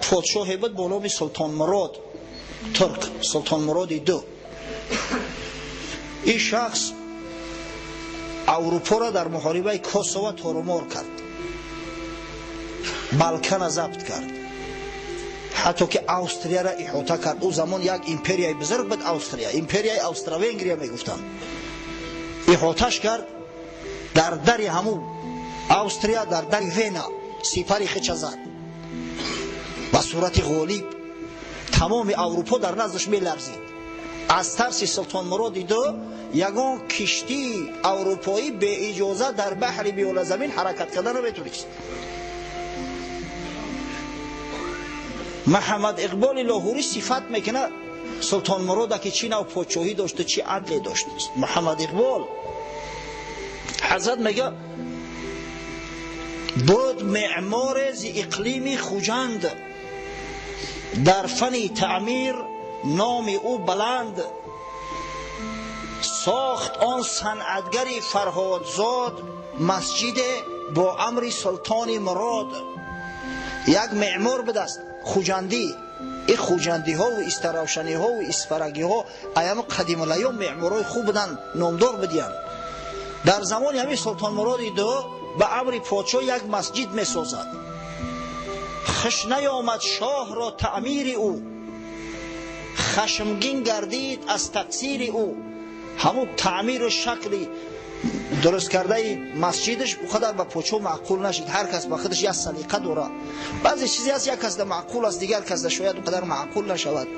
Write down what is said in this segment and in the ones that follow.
Подшоҳе буд бо номи Султон Мурод Турк, Султон Муроди ду. Ин шахс Аврупоро дар муҳорибаи Косово торумор кард, Балкана забт кард, ҳатто ки Австрияро иҳота кард. Ӯ замон як империяи бузург буд Австрия, империяи Австро-Венгрия мегуфтанд. Иҳоташ кард, дар дари ҳамун Австрия, дар дари Вена сипари хича зад ба сурати ғолиб. Тамоми Аврупо дар наздаш меларзид аз тарси Султон Муроди ду. Ягон киштии аврупоӣ беиҷоза дар баҳри Миёназамин ҳаракат карда наметонист. Муҳаммад Иқболи Лоҳурӣ сифат мекунад Султон Мурода, ки чӣ нав подшоҳӣ дошту чӣ адле дошт. Муҳаммад Иқбол ҳазрат мега: буд меъморе зи иқлими Хуҷанд, дар фани таъмир номи ӯ баланд, сохт он санъатгари Фарҳодзод масҷиде бо амри Султони Мурод. Як меъмор будааст хуҷандӣ. Ин хуҷандиҳову истаравшаниҳову исфарагиҳо аямо қадимулайём меъморҳои хуб буданд, номдор будиянд. Дар замони ҳамин Султон Муроди ду ба амри подшоҳ як масҷид месозад. Хуш наёмад шоҳро таъмири ӯ, хашмгин гардид аз тақсири ӯ. Ҳамун таъмиру шакли дуруст кардаи масҷидаш ӯ қадар ба подшоҳ маъқул нашид. Ҳар кас ба худаш як салиқа дорад. Баъзе чизе ҳаст, як касда маъқул аст, дигар касда шояд ӯ қадар маъқул нашавад.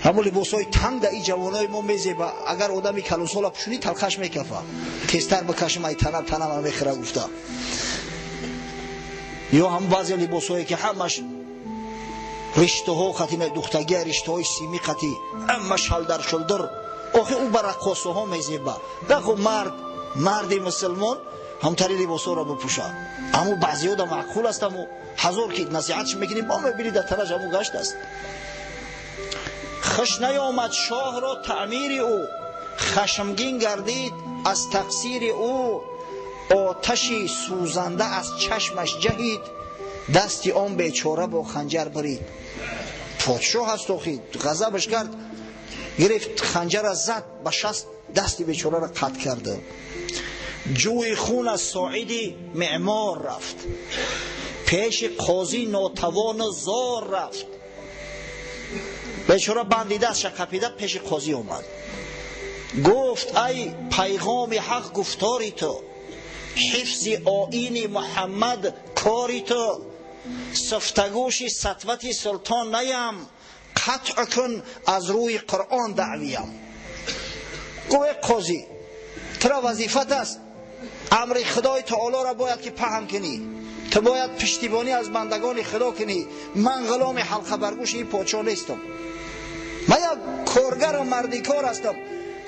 Ҳамун либосҳои танг да и ҷавонои мо мезеба, агар одами калонсола пӯшунӣ, талқаш мекафа, тезтар бикашим, ай танам танама мехӯра гуфта. Ё ҳам баъзе либосҳое ки ҳамаш риштаҳо қати, духтагия риштаҳои сими қати, ҳама шалдар шулдир, охи ӯ ба раққосаҳо мезеба. Даху мард, марди мусулмон ҳамтари либосҳоро бипӯша. Аммо баъзеҳо да маъқул аст, аммо ҳазор ки насиҳатш мекунӣ, бо мебинӣ дар танаш ҳамун гашт аст. Хуш наёмад шоҳро таъмири ӯ, хашмгин гардид аз тақсири ӯ, оташи сӯзанда аз чашмаш ҷаҳид, дасти он бечора бо ханҷар барид. Подшоҳ аст охи, ғазабаш кард, гирифт ханҷара, зад ба шаст, дасти бечораро қатъ карда. Ҷӯи хун аз соиди меъмор рафт, пеши қозӣ нотавону зор рафт. Бечора банди дастша қапида пеши қозӣ омад, гуфт: ай пайғоми ҳақ гуфтори ту, ҳифзи оини Муҳаммад кори ту, сифтагӯши сатвати султон наям, қатъ кун аз рӯи Қуръон даъвиям. Гӯе: қозӣ, тура вазифат аст, амри Худои таолоро бояд ки паҳн кунӣ, ту бояд пуштибонӣ аз бандагони Худо кунӣ. Ман ғуломи ҳалқабаргӯши ин подшоҳ нестам, ман як коргару мардикор ҳастам.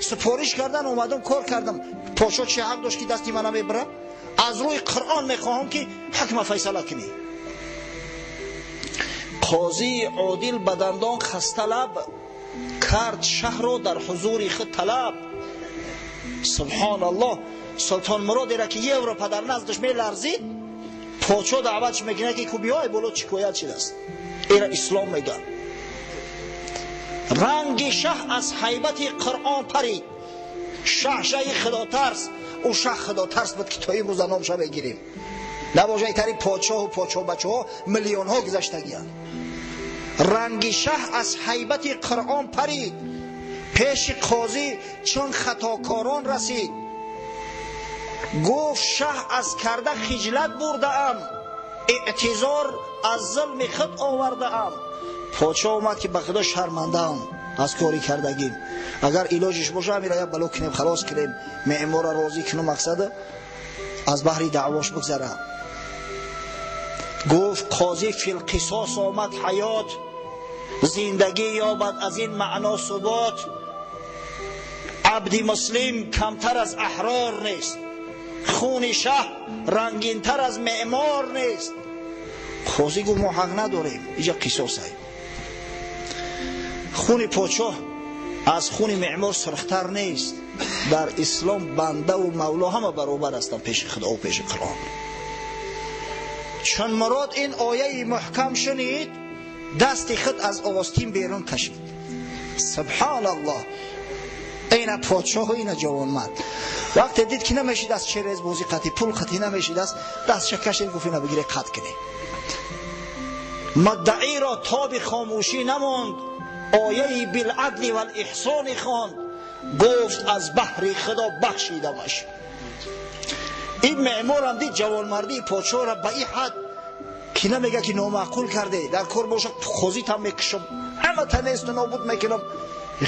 Супориш кардан омадам, кор кардам. Подшоҳ чӣ ҳақ дошт, ки дасти мана мебара? Аз рӯи Қуръон мехоҳам, ки ҳукма файсала кунӣ. Қозии одил ба дандон хасталаб кард, шаҳрро дар ҳузури худ талаб. Субҳоналлоҳ! Султон Муродеро, ки Европа дар наздаш меларзид, подшоҳ даъватш мекунад, ки ку биёй боло, шикоят шидааст. Эра ислом мегӯяд. Ранги шаҳ аз ҳайбати Қуръон парид. Шаҳ шаҳи худотарс, ӯ шаҳ худотарс буд, ки то имрӯза номша мегирем. Набошад, тари подшоҳу подшоҳбачаҳо миллионҳо гузаштагиянд. Ранги шаҳ аз ҳайбати Қуръон парид, пеши қозӣ чун хатокорон расид. Гуфт: шаҳ, аз карда хиҷлат бурдаам, эътизор аз зулми худ овардаам. Подшоҳ омад, ки ба Худо шармандаам аз кори кардагим, агар илоҷиш боша, ҳамира як бало кунем, халос кунем, меъморро розӣ кунем, мақсада аз баҳри даъвош бигзара. Гуфт қозӣ: филқисос омад ҳаёт, зиндагӣ ёбад аз ин маъно субот. Абди муслим камтар аз аҳрор нест, хуни шаҳ рангинтар аз меъмор нест. Қозӣ гуфт: мо ҳақ надорем, иҷа қисосай, хуни подшоҳ аз хуни меъмор сурхтар нест. Дар ислом бандаву мавло ҳама баробар ҳастанд пеши Худову пеши Қуръон. Чун Мурод ин ояи муҳкам шунид, дасти худ аз остин берун кашид. Субҳоналлоҳ! Ина подшоҳ, ина ҷавонмард. Вақте дид ки намешид аз через бозӣ қатӣ, пул қатӣ намешид аст, дастша кашид, гуфт ина бигире қат кунӣ. Муддаиро тоби хомӯшӣ намонд, ояи билъадли валэҳсони хонд, гуфт аз баҳри Худо бахшидамаш. Ин меъморам дид ҷавонмардии подшоҳро ба ин ҳад ки намега ки номаъқул карде, дар кор боша қозитам мекушам, ҳама танесту нобуд мекунам.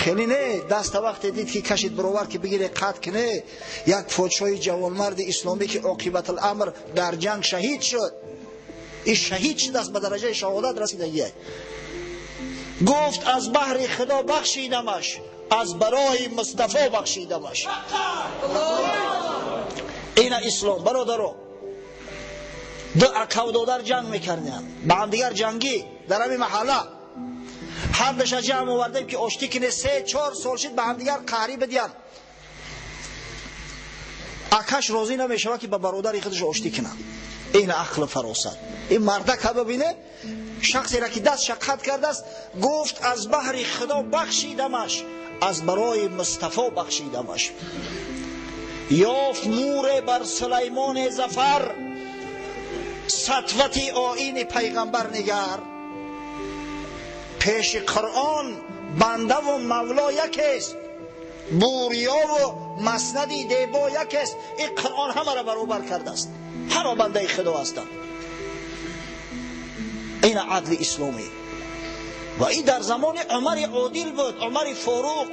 Хеле не, даста вақте дид ки кашид баровар ки бигире қат куне, як подшоҳи ҷавонмарди исломӣ ки оқибатуламр дар ҷанг шаҳид шуд, ин шаҳид шудааст, ба дараҷаи шаҳодат расидагие. Гуфт аз баҳри Худо бахшидамаш, аз барои Мустафо бахшидамаш. Ина ислом, бародаро. Ду акавдодар ҷанг мекарданд, ба ҳамдигар ҷангӣ дар ҳамин маҳалла. Ҳар душа ҷамъ овардем ки оштӣ кине, 3-4 сол шид ба ҳамдигар қаҳрӣ бидиҳанд. Акаш розӣ намешавад ки ба бародари худаш оштӣ кунад. Ин ақлу фаросат. Ин мардака бибине, шахсеро ки дастша қат кардааст, гуфт аз баҳри Худо бахшидамаш, аз барои Мустафо бахшидамаш. Ёфт муре бар Сулаймони Зафар, сатвати оини пайғамбар нигар. Пеши Қуръон бандаву мавло якест, бурёву маснади дебо якест. Ин Қуръон ҳамаро баробар кардааст, ҳама бандаи Худо ҳастанд. Ин адли исломӣ. Ва ин дар замони Умари Одил буд, Умари Форуқ.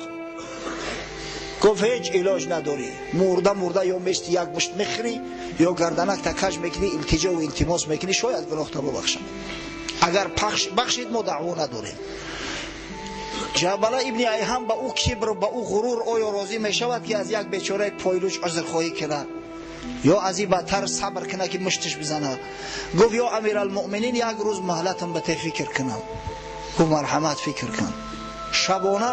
Гуфт ҳеҷ илоҷ надорӣ, мурда мурда ё мести як мушт мехӯрӣ, ё гарданак такаж мекунӣ, илтиҷову илтимос мекунӣ, шояд гуноҳта бубахшам. Агар бахшид, мо даъво надорем. Ҷабала ибни Айҳам ба ӯ кибр, ба ӯ ғурур оё розӣ мешавад ки аз як бечораи пойлуч узрхоҳӣ кунад, ё аз ин бадтар сабр кунад ки мушташ бизанад? Гуфт ё амиралмуъминин, як рӯз муҳлатам ба те фикр кунам. Гуфт марҳамат, фикр кун. Шабона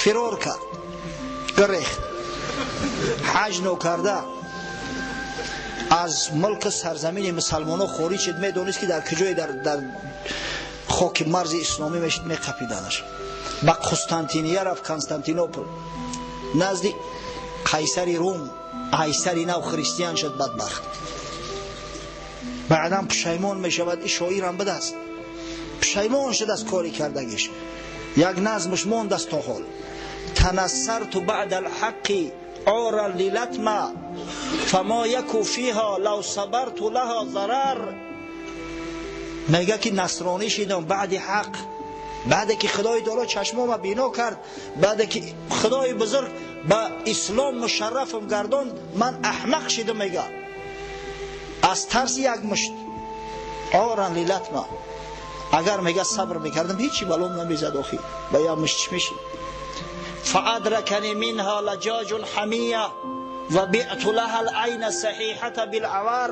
фирор кард, гирехт, ҳаҷ нокарда аз мулки сарзамини мусалмонҳо хориҷ шуд. Медонист ки дар куҷое дар хоки марзи исломӣ мешид, меқапиданаш. Ба Қустантиния рафт, Константинопол, назди қайсари Рум. Қайсари нав христиан шуд, бадбахт. Баъдан пушаймон мешавад, и шоирам будааст, пушаймон шуд аз кори кардагиш. Як назмаш мондааст то ҳол: танассарту баъда алҳаққи عارا للطمة فما يك فيها لو صبرت لها ضرر. мега ки насронӣ шидам баъди ҳақ, баъде ки Худои таоло чашмома бино кард, баъде ки Худои бузург ба ислом мушаррафам гардонд, ман аҳмақ шидам. Мега аз тарси як мушт عارا للطمة, агар мега сабр мекардам, ҳечи балом намезад. Охи ба як мушт чӣ мешид? فأدركني منها لجاج الحمية وبعت لها العين الصحيحة بالعور.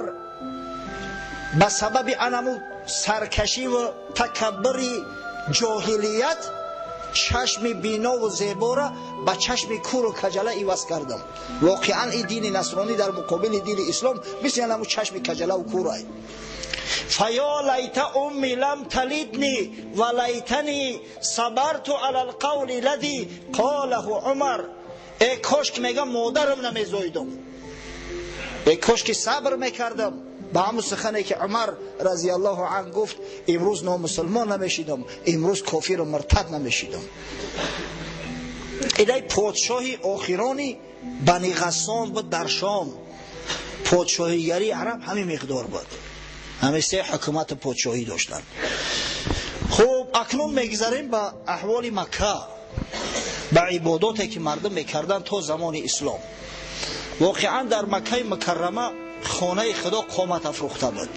ба сабаби анаму саркашиву такаббури ҷоҳилият чашми бинову зебора ба чашми куру каҷала иваз кардам. Воқеан ин дини насронӣ дар муқобили дини ислом мисли анаму чашми каҷалаву курай. فيا ليت أمي لم تلدني وليتني صبرت على القول الذي قاله عمر. эй кош ки мегам модарам намезоидам, эй кош ки сабр мекардам ба ҳамун сухане ки Умар разиаллоҳу ан гуфт, имрӯз номусулмон намешидам, имрӯз кофиру муртад намешидам. Идай подшоҳи охирони Бани Ғассон буд дар Шом. Подшоҳигарии араб ҳамин миқдор буд, ҳамин се ҳукумати подшоҳӣ доштанд. Хуб, акнун мегзарем ба аҳволи Макка, ба ибодоте ки мардум мекарданд то замони ислом. Воқеан дар Маккаи Мукаррама хонаи Худо қомат афрӯхта буд.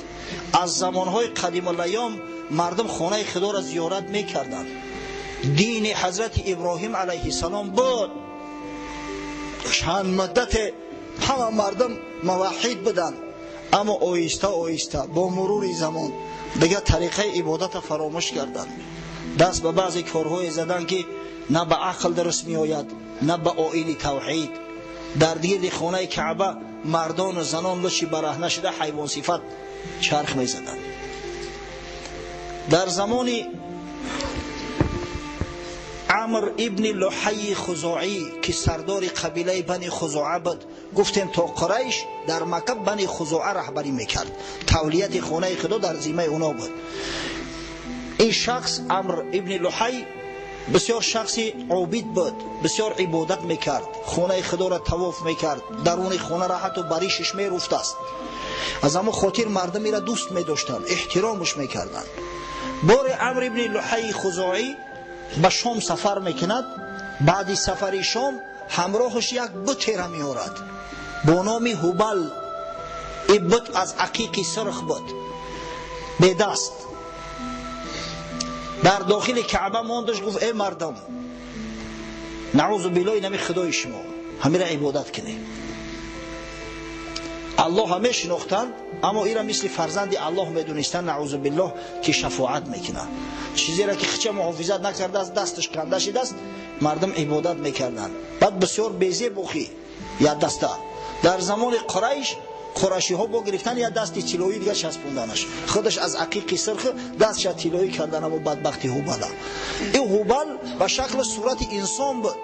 Аз замонҳои қадимулайём мардум хонаи Худоро зиёрат мекарданд. Дини ҳазрати Иброҳим алайҳиссалом буд. Чанд муддате ҳама мардум муваҳҳид буданд, аммо оҳиста оҳиста бо мурури замон дигар тариқаи ибодатро фаромӯш карданд. Даст ба баъзе корҳое заданд ки на ба ақл дуруст меояд, на ба оини тавҳид. Дар гирди хонаи Каъба мардону занон лучи бараҳна шуда ҳайвонсифат чарх мезаданд. Дар замони Амр ибни Луҳайи Хузоӣ ки сардори қабилаи Бани Хузоа буд, гуфтем то Қурайш дар Макка Бани Хузоа раҳбарӣ мекард, тавлияти хонаи Худо дар зиммаи оно буд. Ин шахс Амр ибни Луҳай бисёр шахси обид буд, бисёр ибодат мекард, хонаи Худоро тавоф мекард, даруни хонара ҳатто баришиш меруфтааст. Аз ҳамон хотир мардум ира дӯст медоштанд, эҳтиромаш мекарданд. Боре Амр ибни Луҳайи Хузоӣ ба Шом сафар мекунад. Баъди сафари Шом ҳамроҳаш як бутера меорад бо номи Ҳубал. Ин бут аз ақиқи сурх буд, бедаст. Дар дохили Каъба мондаш, гуфт: «Эй мардум, наъузу биллоҳ, инами худои шумо, ҳамира ибодат кунед». Аллоҳа мешинохтанд, аммо ира мисли фарзанди Аллоҳ медонистанд, наъузу биллоҳ, ки шафоат мекунад. Чизеро ки хича муҳофизат накардааст, дасташ канда шидааст, мардум ибодат мекарданд. Баъд бисёр безеб охи як даста. Дар замони Қурайш қурашиҳо бо гирифтан як дасти тиллоӣ дига часпонданаш, худаш аз ақиқи сирх, дастша тиллоӣ кардан, амо бадбахти Ҳубала. Ин Ҳубал ба шакли сурати инсон буд.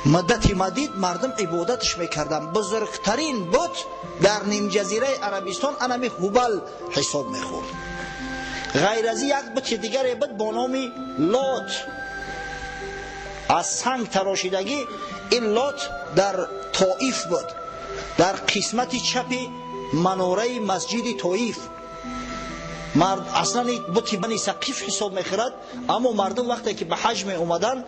Муддати мадид мардум ибодатш мекарданд. Бузургтарин бут дар нимҷазираи Арабистон анами Ҳубал ҳисоб мехӯрд. Ғайр аз як бути дигаре буд бо номи Лот, аз санг тарошидагӣ. Ин Лот дар Тоиф буд, дар қисмати чапи манораи масҷиди Тоиф. Мард аслан бути Бани Сақиф ҳисоб мехӯрад, аммо мардум вақте ки ба ҳаҷ меомаданд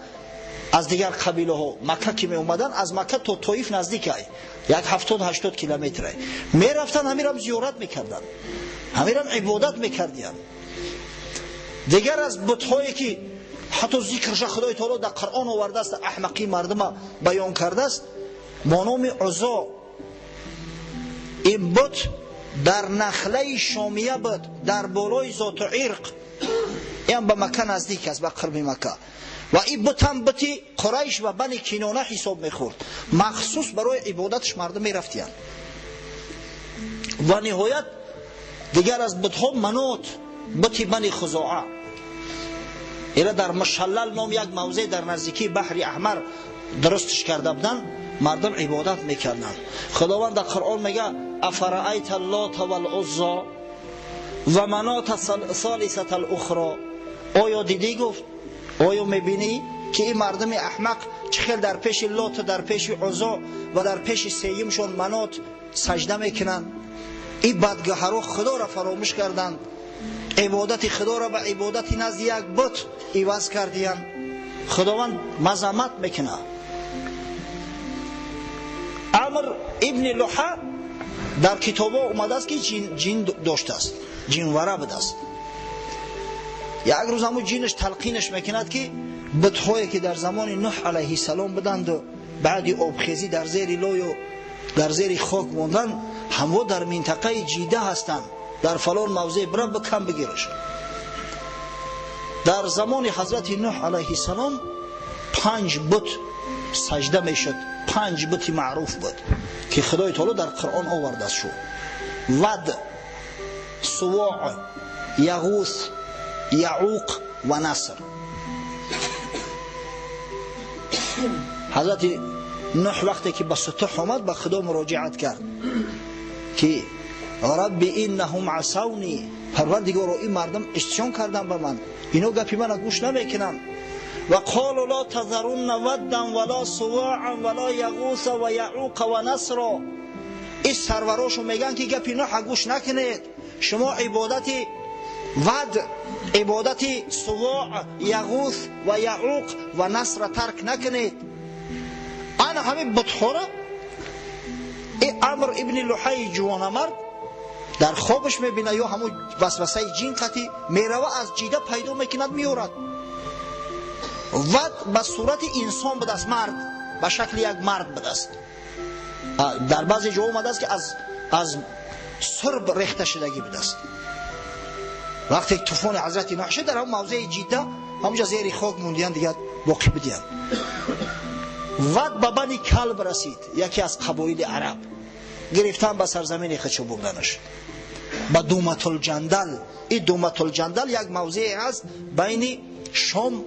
аз дигар қабилаҳо, Макка ки меомаданд, аз Макка то Тоиф наздикай, як 70-80 километрай, мерафтанд, ҳамирам зиёрат мекарданд, ҳамирам ибодат мекардиянд. Дигар аз бутҳое ки ҳатто зикрша Худои Таоло дар Қуръон овардааст, аҳмақии мардума баён кардааст, бо номи Узо. Ин бут дар Нахлаи Шомия буд, дар болои Зоту Ирқ, ин ба Макка наздик аст, ба қурби Макка. Ва ин бутам бути Қурайш ва Бани Кинона ҳисоб мехӯрд, махсус барои ибодаташ мардум мерафтиянд. Ва ниҳоят дигар аз бутҳо Манот, бути Бани Хузоа. Ира дар Мушаллал ном як мавзеъ дар наздикии баҳри Аҳмар дурустш карда буданд, мардум ибодат мекарданд. Худованд дар Қуръон мега: «Афараайта лота валуззо ва манота солисата алухро». Оё дидӣ, гуфт, оё мебинӣ, ки ин мардуми аҳмақ чӣ хел дар пеши Лот, дар пеши Узо ва дар пеши сеюмшон Манот сажда мекунанд? Ин бадгаҳаро Худоро фаромӯш карданд, ибодати Худоро ба ибодати назди як бут иваз кардиянд. Худованд мазаммат мекунад. Амр ибни Луҳа дар китобҳо омадааст, ки ҷин доштааст, ҷинвара будааст. Як рӯз ҳамун ҷинаш талқинаш мекунад, ки бутҳое ки дар замони Нуҳ алайҳиссалом буданду баъди обхезӣ дар зери лою дар зери хок мондан, ҳамво дар минтақаи Ҷида ҳастанд, дар фалон мавзеъ, бира бикам бигираш. Дар замони ҳазрати Нуҳ алайҳиссалом панҷ бут сажда мешуд, панҷ бути маъруф буд, ки Худои Таоло дар Қуръон овардааст шу: Вад, Сувоъ, Яғус, Яъуқ ва Наср. Ҳазрати Нуҳ вақте ки ба сутуҳ омад, ба Худо муроҷиат кард, ки «Рабби иннаҳум асавни», Парвардигоро, ин мардум истиён карданд ба ман, ино гапи мана гӯш намекунанд. Ва қолу ло тазарунна ваддан вало суваан вало яғуса ва яъуқа ва насро. Ин сарварошо мегӯянд, ки гапи Нуҳа гӯш накунед, шумо ибодати Вад, ибодати Сувоъ, Яғус ва Яъуқ ва Насра тарк накунед. Ана ҳамин бутҳоро и Амр ибни Луҳаи ҷувонамард дар хобаш мебинад ё ҳамун васвасаи ҷин қатӣ мерава, аз Ҷида пайдо мекунад, меорад. Вад ба сурати инсон будааст, мард ба шакли як мард будааст. Дар баъзе ҷо омадааст, ки аз сурб рехта шудагӣ будааст. Вақте тӯфони ҳазрати Нуҳ шуд, дар ҳамон мавзеи Ҷидда ҳамонҷа зери хок мондиянд, дигар боқӣ будиянд. Вад ба Бани Калб расид, яке аз қабоили араб. Гирифтан ба сарзамини худшо бурданаш ба Думатулҷандал. И Думатулҷандал як мавзее ҳаст байни Шом,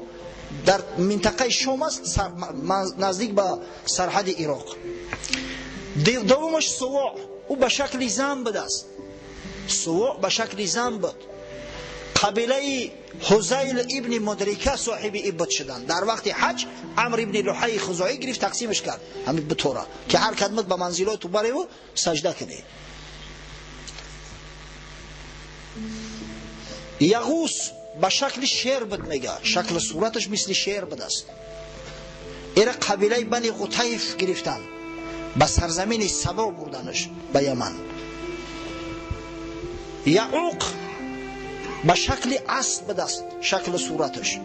дар минтақаи Шом аст, наздик ба сарҳади Ироқ. Дуввумаш Сувоъ, ӯ ба шакли зан будааст. Сувоъ ба шакли зан буд. Қабилаи Ҳузайл ибни Мудрика соҳиби ин бут шуданд. Дар вақти ҳаҷ Амр ибни Луҳайи Хузоӣ гирифт, тақсимаш кард ҳамин бутора, ки ҳар кадмат ба манзилоту бареву сажда кунед. Яғус ба шакли шер буд, мега, шакли сураташ мисли шер будааст. Эра қабилаи Бани Ғутайф гирифтанд, ба сарзамини Сабо бурданаш ба Яман. Яъуқ ба шакли асп будааст, шакли сураташ.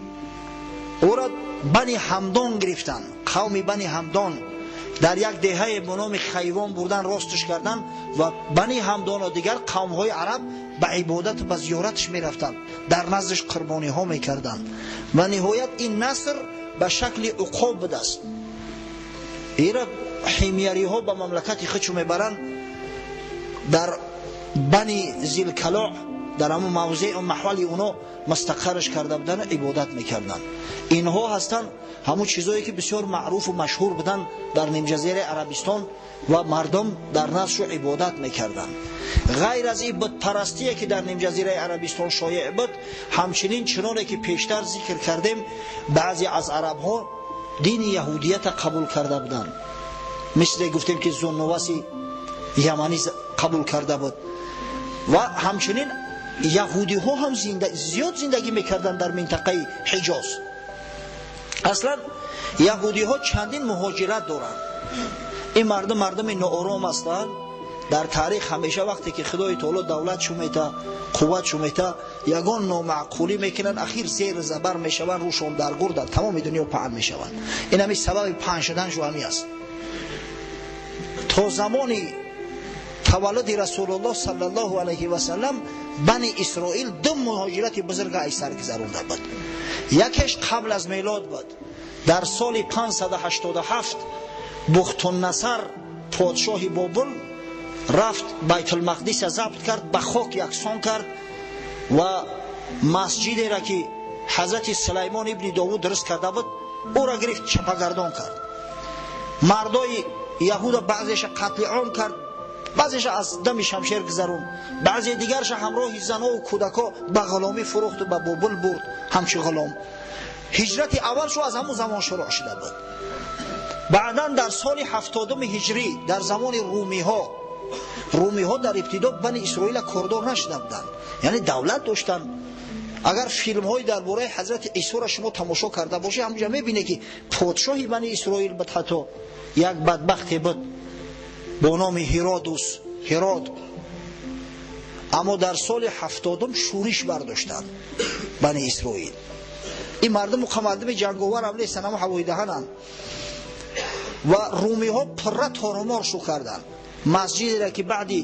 Ӯро Бани Ҳамдон гирифтанд, қавми Бани Ҳамдон дар як деҳае бо номи Хайвон бурдан, росташ кардан ва Бани Ҳамдону дигар қавмҳои араб ба ибодату ба зиёраташ мерафтанд, дар наздаш қурбониҳо мекарданд. Ва ниҳоят ин Наср ба шакли уқоб будааст. Ира ҳимяриҳо ба мамлакати худшо мебаранд, дар Бани Зилкалоъ, дар ҳамон мавзеъу маҳвали оно мустақарраш карда будану ибодат мекарданд. Инҳо ҳастанд ҳамон чизое ки бисёр маъруфу машҳур буданд дар нимҷазираи Арабистон ва мардум дар наздшу ибодат мекарданд. Ғайр аз ин бутпарастие ки дар нимҷазираи Арабистон шоеъ буд, ҳамчунин чуноне ки пештар зикр кардем, баъзе аз арабҳо дини яҳудията қабул карда буданд. Мисле гуфтем ки Зуннуваси яманӣ қабул карда буд. Ва ҳамчунин яҳудиҳо ҳам зиёд зиндагӣ мекарданд дар минтақаи Ҳиҷоз. Аслан яҳудиҳо чандин муҳоҷират доранд. Ин мардум мардуми ноором ҳастанд. Дар таърих ҳамеша вақте ки Худои Таоло давлат шумета, қувват шумета, ягон номаъқулӣ мекунанд, ахир зеру забар мешаванд, рӯшон дар гур дар тамоми дунё паҳн мешаванд. Ин ҳами сабаби паҳн шуданшу ҳами аст. То замони таваллуди Расулуллоҳ саллаллоҳу алайҳи васаллам Бани Исроил ду муҳоҷирати бузурга аз сар гузаронда буд. Якеш қабл аз мелод буд. Дар соли 587 Бухтуннасар подшоҳи Бобул рафт Байтулмақдиса забт кард, ба хок яксон кард ва масҷидеро ки ҳазрати Сулаймон ибни Довуд дуруст карда буд, ӯро гирифт чапагардон кард. Мардои яҳуда баъзеша қатли ом кард, баъзеша аз дами шамшер гузаронд, баъзе дигарша ҳамроҳи занову кӯдако ба ғуломӣ фурӯхту ба Бобул бурд ҳамчун ғулом. Ҳиҷрати аввал шу аз ҳамон замон шурӯъ шуда буд. Баъдан дар соли 70 ҳиҷрӣ дар замони румиҳо, румиҳо дар ибтидо Бани Исроила кордор нашуда буданд, яъне давлат доштанд. Агар филмҳои дар бораи ҳазрати Исоро шумо тамошо карда бошед, ҳамонҷа мебинед ки подшоҳи Бани Исроил буд, ҳатто як бадбахте буд бо номи Ҳиродус, Ҳирод. Аммо дар соли 70 шӯриш бардоштанд Бани Исроил. Ин мардум мардуми ҷанговар ҳам нестанд, ҳамо ҳавоидаҳананд. Ва румиҳо пурра торумор шу карданд. Масҷидеро ки баъди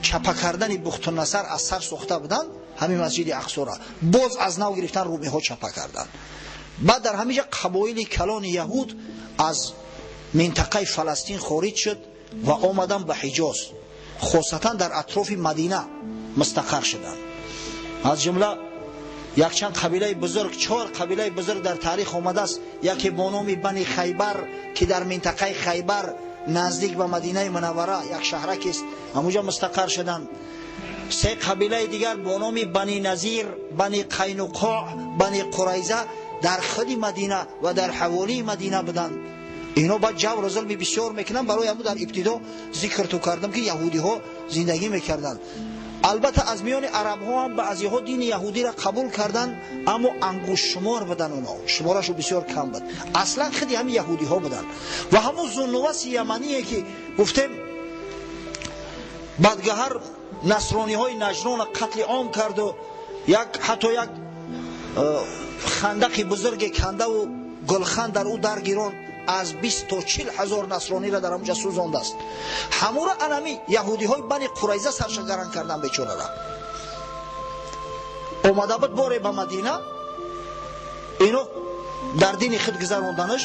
чапа кардани Бухтунасар аз сар сохта буданд, ҳамин масҷиди Ақсора боз аз нав гирифтан, румиҳо чапа карданд. Баъд дар ҳамин ҷа қабоили калони яҳуд аз минтақаи Фаластин хориҷ шуд ва омаданд ба Ҳиҷоз, хосатан дар атрофи Мадина мустақар шуданд. Аз ҷумла якчанд қабилаи бузург, 4 қабилаи бузург дар таърих омадааст. Яке бо номи Бани Хайбар ки дар минтақаи Хайбар наздик ба Мадинаи Мунаввара як шаҳракест, ҳамонҷо мустақар шуданд. 3 қабилаи дигар бо номи Бани Назир, Бани Қайнуқоъ, Бани Қурайза дар худи Мадина ва дар ҳаволии Мадина буданд. Ино баъд ҷавру зулми бисёр мекунанд. Барои ҳамун дар ибтидо зикр ту кардам ки яҳудиҳо зиндагӣ мекарданд. Албатта аз миёни арабҳо ҳам баъзеҳо дини яҳудиро қабул карданд, аммо ангуштшумор буданд, оно шуморашу бисёр кам буд. Аслан худи ҳамин яҳудиҳо буданд. Ва ҳамун Зуннуваси ямание ки гуфтем бадгаҳар насрониҳои Наҷрона қатли ом карду як ҳатто як хандақи бузурге кандаву гулхан дар ӯ даргирон, аз 20 то 40 ҳазор насрониро дар ҳамонҷа сӯзондааст. Ҳамура анами яҳудиҳои Бани Қурайза саршагаран кардан бечорара. Омада буд боре ба Мадина, ино дар дини худ гузаронданаш,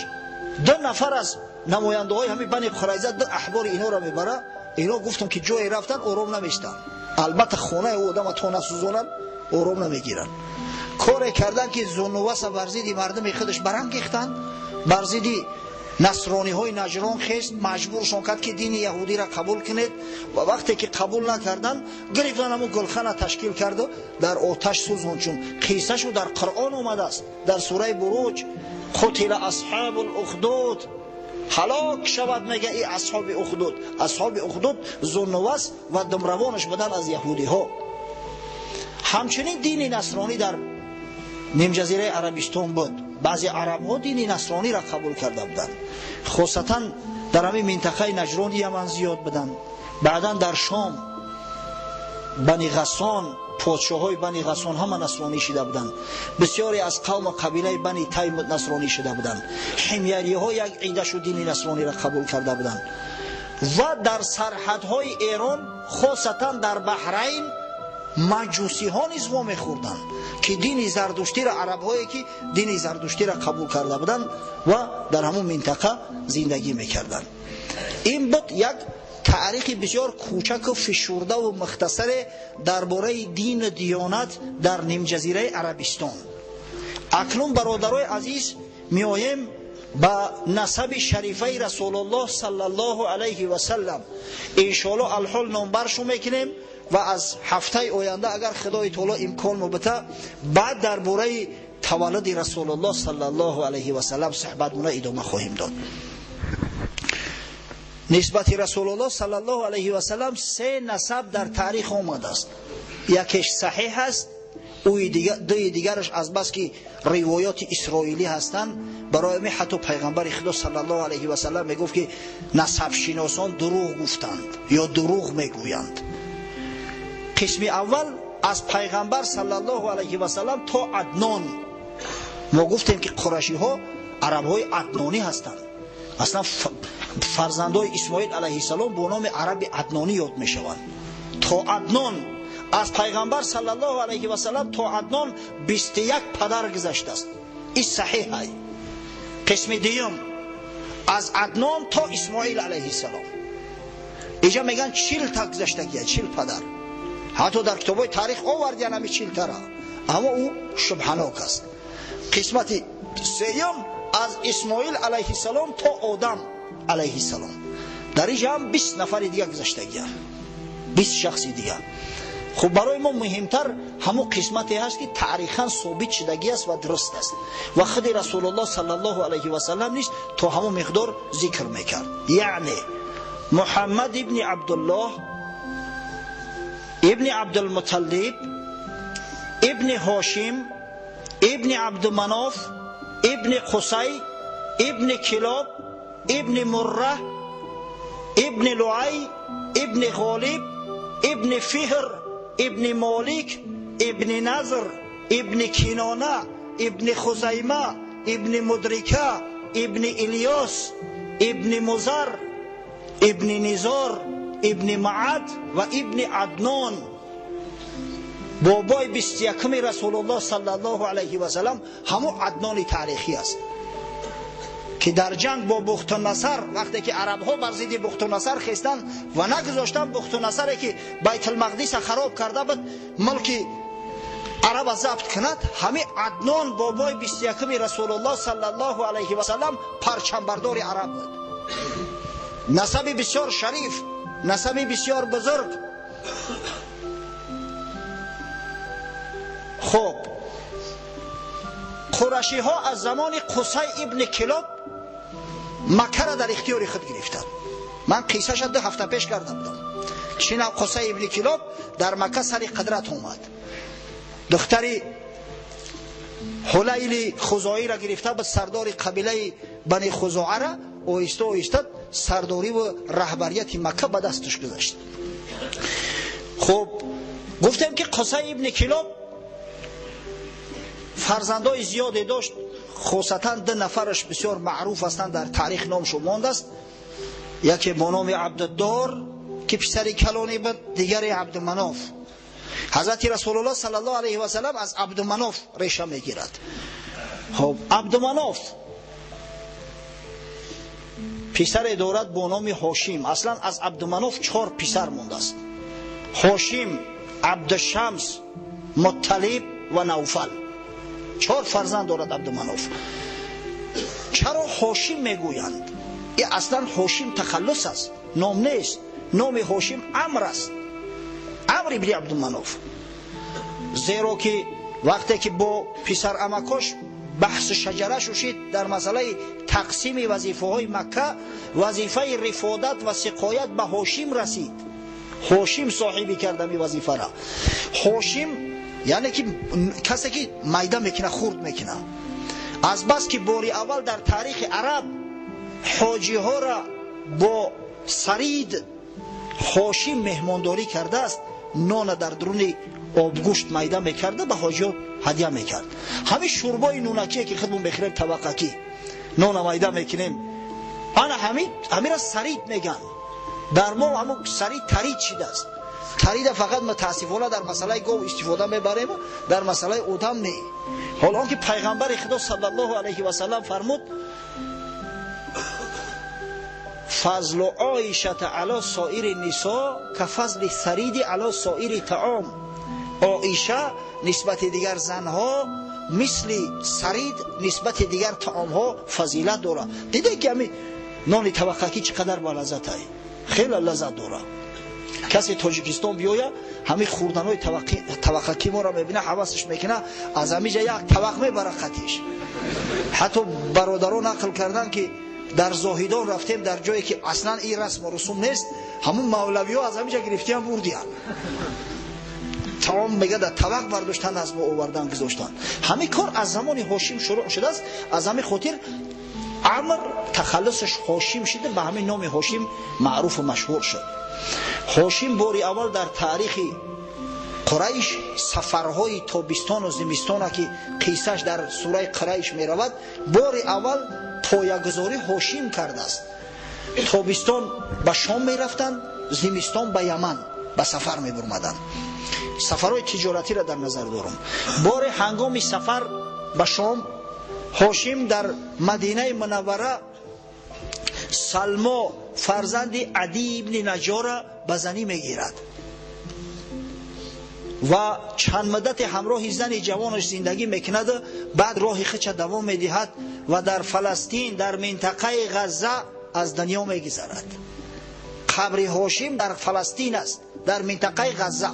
2 нафар аз намояндаҳои ҳамин Бани Қурайза 2 аҳбори инора мебара, Ино гуфтам ки ҷое рафтан ором намеистанд. Албатта хонаи ӯ одама то насӯзонанд ором намегиранд. Коре кардан ки Зунуваса бар зидди мардуми худаш барангехтанд, бар зидди насрониҳои Наҷрон хест, маҷбуршон кард ки дини яҳудиро қабул кунед ва вақте ки қабул накарданд, гирифтан ҳамун гулхана ташкил карду дар оташ сӯзон, чун қиссашу дар Қуръон омадааст дар сураи Буруҷ. Қутила асҳобул ухдуд, ҳалок шавад мега и асҳоби ухдуд. Асҳоби ухдуд Зунувас ва думравонаш буданд аз яҳудиҳо. Ҳамчунин дини насронӣ дар нимҷазираи Арабистон буд. Баъзе арабҳо дини насрониро қабул карда буданд, хосатан дар ҳамин минтақаи Наҷрони Яман зиёд буданд. Баъдан дар Шом Бани Ғассон, подшоҳои Бани Ғассон ҳама насронӣ шида буданд. Бисёре аз қавму қабилаи Бани Тайм насронӣ шида буданд. Ҳимяриҳо як идашу дини насрониро қабул карда буданд. Ва дар сарҳадҳои Эрон, хосатан дар Баҳрайн, маҷусиҳо низ вомехӯрданд ки дини зардуштиро, арабҳое ки дини зардуштиро қабул карда буданд ва дар ҳамон минтақа зиндагӣ мекарданд. Ин буд як таърихи бисёр кӯчаку фишурдаву мухтасаре дар бораи дину диёнат дар нимҷазираи Арабистон. Акнун бародарои азиз, меоем ба насаби шарифаи Расулуллоҳ саллаллоҳу алайҳи васаллам. Иншоаллоҳ алҳол номбаршу мекунем ва аз ҳафтаи оянда агар Худои таоло имкон мубита, баъд дар бораи таваллуди Расулуллоҳ саллаллоҳу алайҳи васаллам суҳбатмона идома хоҳем дод. Нисбати Расулуллоҳ саллаллоҳу алайҳи васаллам се насаб дар таърих омадааст. Якеш саҳиҳ аст, дуи дигараш аз бас ки ривоёти исроилӣ ҳастанд, барои ҳамин ҳатто пайғамбари Худо саллаллоҳу алайҳи васаллам мегуфт ки насабшиносон дурӯғ гуфтанд ё дурӯғ мегӯянд. Қисми аввал аз пайғамбар саллаллоҳу алайҳи васаллам то Аднон. Мо гуфтем ки қурашиҳо арабҳои аднонӣ ҳастанд. Аслан фарзандои Исмоил алайҳиссалом бо номи араби аднонӣ ёд мешаванд. То Аднон, аз пайғамбар саллаллоҳу алайҳи васаллам то Аднон 21 падар гузаштааст. Ин саҳиҳ. Қисми дуюм аз Аднон то Исмоил алайҳиссалом. Иҷа мегӯянд 40 та гузаштагия, 40 падар. Ҳатто дар китобҳои таърих овардиян ҳами 40 тара, аммо ӯ шубҳанок аст. Қисмати сеюм аз Исмоил алайҳиссалом то Одам алайҳиссалом. Дар инҷа ҳам 20 нафари дига гузаштагия, 20 шахси дига. Хуб, барои мо муҳимтар ҳамон қисмате ҳаст ки таърихан собит шудагӣ аст ва дуруст аст ва худи Расулуллоҳ саллаллоҳу алайҳи васаллам низ то ҳамон миқдор зикр мекард. Яъне Муҳаммад ибни Абдуллоҳ ибни Абдулмуталлиб ибни Ҳошим ибни Абдуманоф ибни Қусай ибни Килоб ибни Мурра ибни Луай ибни Ғолиб ибни Фиҳр ибни Молик ибни Назр ибни Кинона ибни Хузайма ибни Мудрика ибни Илёс ибни Музар ибни Низор ибни Маад ва ибни Аднон. Бобои 21-ми Расулуллоҳ саллаллоҳу алайҳи васаллам ҳамон Аднони таърихӣ аст ки дар ҷанг бо Бухтунасар, вақте ки арабҳо бар зидди Бухтунасар хестанд ва нагузоштанд Бухтунасаре ки Байтулмақдиса хароб карда буд мулки араба забт кунад, ҳамин Аднон бобои 21-ми Расулуллоҳ саллаллоҳу алайҳи васаллам парчамбардори араб буд. Насаби бисёр шариф, насаби бисёр бузург. Хуб, қурашиҳо аз замони Қусай ибни Килоб Маккара дар ихтиёри худ гирифтанд. Ман қиссаша 2 ҳафта пеш карда будам. Чинав Қусай ибни Килоб дар Макка сари қудрат омад. Духтари Ҳулайли Хузоиро гирифта буд, сардори қабилаи Бани Хузоара, оҳиста оҳиста сардорӣ ва раҳбарияти Макка ба дасташ гузашт. Хуб, гуфтем ки Қусай ибни Килоб фарзандои зиёде дошт, хосатан 2 нафараш бисёр маъруф ҳастанд, дар таърих номшон мондааст. Яке бо номи Абдуддор ки писари калонӣ буд, дигаре Абдуманоф. Ҳазрати Расулуллоҳ саллаллоҳу алайҳи васаллам аз Абдуманоф реша мегирад. Хуб, Абдуманоф Писаре дорад бо номи Ҳошим. Аслан аз Абдуманоф 4 писар мондааст: Ҳошим, Абдушамс, Мутталиб ва Навфал. 4 фарзанд дорад Абдуманоф. Чаро Ҳошим мегӯянд? И аслан Ҳошим тахаллус аст, ном нест. Номи Ҳошим Амр аст, Амр ибни Абдуманоф. Зеро ки вақте ки бо писарамакош баҳси шаҷара шушид дар масъалаи тақсими вазифаҳои Макка, вазифаи рифодат ва сиқоят ба Ҳошим расид. Ҳошим соҳибӣ кард ҳамин вазифара. Ҳошим яъне ки касе ки майда мекуна, хурд мекуна. Аз бас ки бори аввал дар таърихи араб ҳоҷиҳоро бо сарид Ҳошим меҳмондорӣ кардааст, нона дар дуруни обгӯшт майда мекарда, ба ҳоҷиҳо ҳадя мекард. Ҳамин шӯрбои нунакие ки худмон мехӯрем, табақакӣ нона майда мекунем, ана ҳамира сарид меган. Дар мо ҳамун сарид тарид шидааст. Тарида фақат мутаассифона дар масъалаи гов истифода мебарем, дар масъалаи одам не. Ҳол он ки пайғамбари Худо саллаллоҳу алайҳи васаллам фармуд: фазлу оишата ало соири нисо ка фазли сариди ало соири таом. Оиша нисбати дигар занҳо мисли сарид нисбати дигар таомҳо фазилат дорад. Дидед ки ҳамин нони табақакӣ чӣ қадар балаззат ай, хеле лаззат дорад. Касе Тоҷикистон биёя, ҳамин хӯрданои табақакӣ моро мебина, ҳавасаш мекуна, аз ҳамин ҷа як табақ мебара қатиш. Ҳатто бародарон нақл карданд ки дар Зоҳидон рафтем, дар ҷое ки аслан ин расму русум нест, ҳамун мавлавиҳо аз ҳамин ҷа гирифтиам бурдиянд. Таом мега дар табақ бардоштан, аз мо овардан гузоштан. Ҳамин кор аз замони Ҳошим шурӯъ шудааст. Аз ҳамин хотир Амр тахаллусаш Ҳошим шуда, ба ҳамин номи Ҳошим маъруфу машҳур шуд. Ҳошим бори аввал дар таърихи Қурайш сафарҳои тобистону зимистона ки қиссаш дар сураи Қурайш меравад, бори аввал поягузорӣ Ҳошим кардааст. Тобистон ба Шом мерафтанд, зимистон ба Яман ба сафар мебурмаданд. Сафарҳои тиҷоратиро дар назар дорам. Боре ҳангоми сафар ба Шом Ҳошим дар Мадинаи Мунаввара Салмо фарзанди Адӣ ибни Наҷора ба занӣ мегирад ва чанд муддате ҳамроҳи зани ҷавонаш зиндагӣ мекунад. Баъд роҳи худша давом медиҳад ва дар Фаластин, дар минтақаи Ғазза аз дунё мегузарад. Қабри Ҳошим дар Фаластин аст, дар минтақаи Ғазза.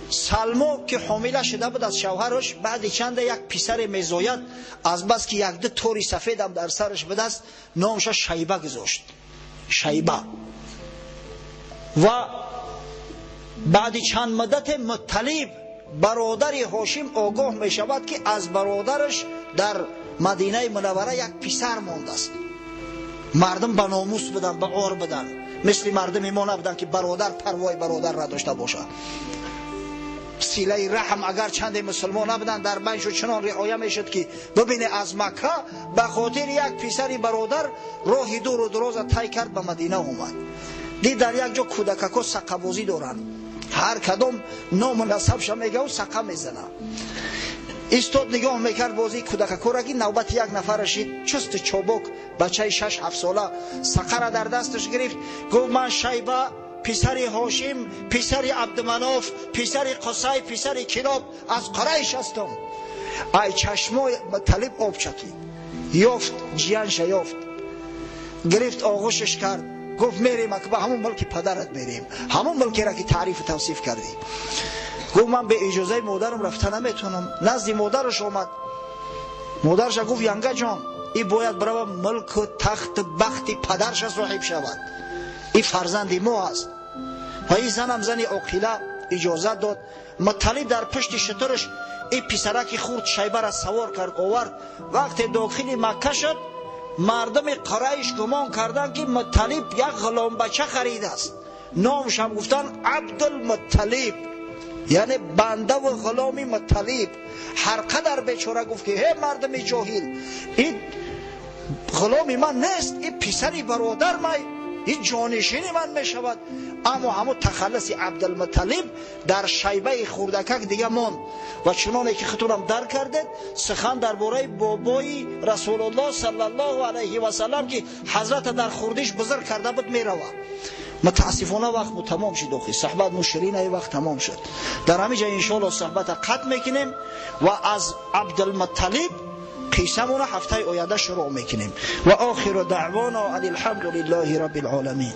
Салмо ки ҳомила шуда буд аз шавҳараш, баъди чанде як писаре мезояд. Аз бас ки якду тори сафедам дар сараш будааст, номаша Шайба гузошт. Шайба. Ва баъди чанд муддате Мутталиб бародари Ҳошим огоҳ мешавад ки аз бародараш дар Мадинаи Мунаввара як писар мондааст. Мардум ба номус буданд, ба ор буданд, мисли мардуми мо набуданд ки бародар парвои бародар надошта бошад. Силаи раҳм агар чанде мусулмон набуданд, дар байншу чунон риоя мешуд ки бибине аз Макка ба хотири як писари бародар роҳи дуру дуроза тай кард, ба Мадина омад. Дид дар як ҷо кӯдакако сақабозӣ доранд, ҳар кадом ному насабша мегаву сақа мезана. Истод нигоҳ мекард бозии кӯдакакора ки навбати як нафар рашид. Чусту чобок бачаи 6-7 сола сақара дар дасташ гирифт, гуфт: ман Шайба писари Ҳошим, писари Абдуманоф, писари Қусай, писари Килоб аз Қурайш ҳастам. Ай чашмои Мутталиб об чакид, ёфт ҷиянша, ёфт, гирифт, оғӯшаш кард, гуфт: мерем ба ҳамун мулки падарат, мерем ҳамун мулкеро ки таърифу тавсиф кардӣ. Гуфт: ман бе иҷозаи модарам рафта наметавонам. Назди модараш омад, модараша гуфт: янга ҷон, и бояд барава мулку тахту бахти падарша соҳиб шавад, и фарзанди мо аст. Ва ин занам зани оқила иҷозат дод. Мутталиб дар пушти шутураш и писараки хурд Шайбара савор кард, овард. Вақте дохили Макка шуд, мардуми Қурайш гумон карданд ки Мутталиб як ғуломбача харидааст. Номашам гуфтанд Абдулмутталиб, яъне бандаву ғуломи Мутталиб. Ҳар қадар бечора гуфт ки ҳе мардуми ҷоҳил, ин ғуломи ман нест, ин писари бародар май, Ин ҷонишини ман мешавад. Аммо ҳамун тахаллуси Абдулмуталлиб дар шайбаи хурдакак дига монд. Ва чуноне ки худтонам дарк кардед, сухан дар бораи бобои Расулуллоҳ саллаллоҳу алайҳи васаллам, ки ҳазрата дар хурдиш бузург карда буд, меравад. Мутаассифона, вақт тамом шуд. Охи, суҳбат муширина, вақт тамом шуд. Дар ҳамин ҷо, иншоалло, суҳбата қатъ мекунем ва аз Абдулмутталиб қиссамона ҳафтаи оянда шурӯъ мекунем. Ва охиру даъвона ан алҳамду лиллаҳи раббил оламин.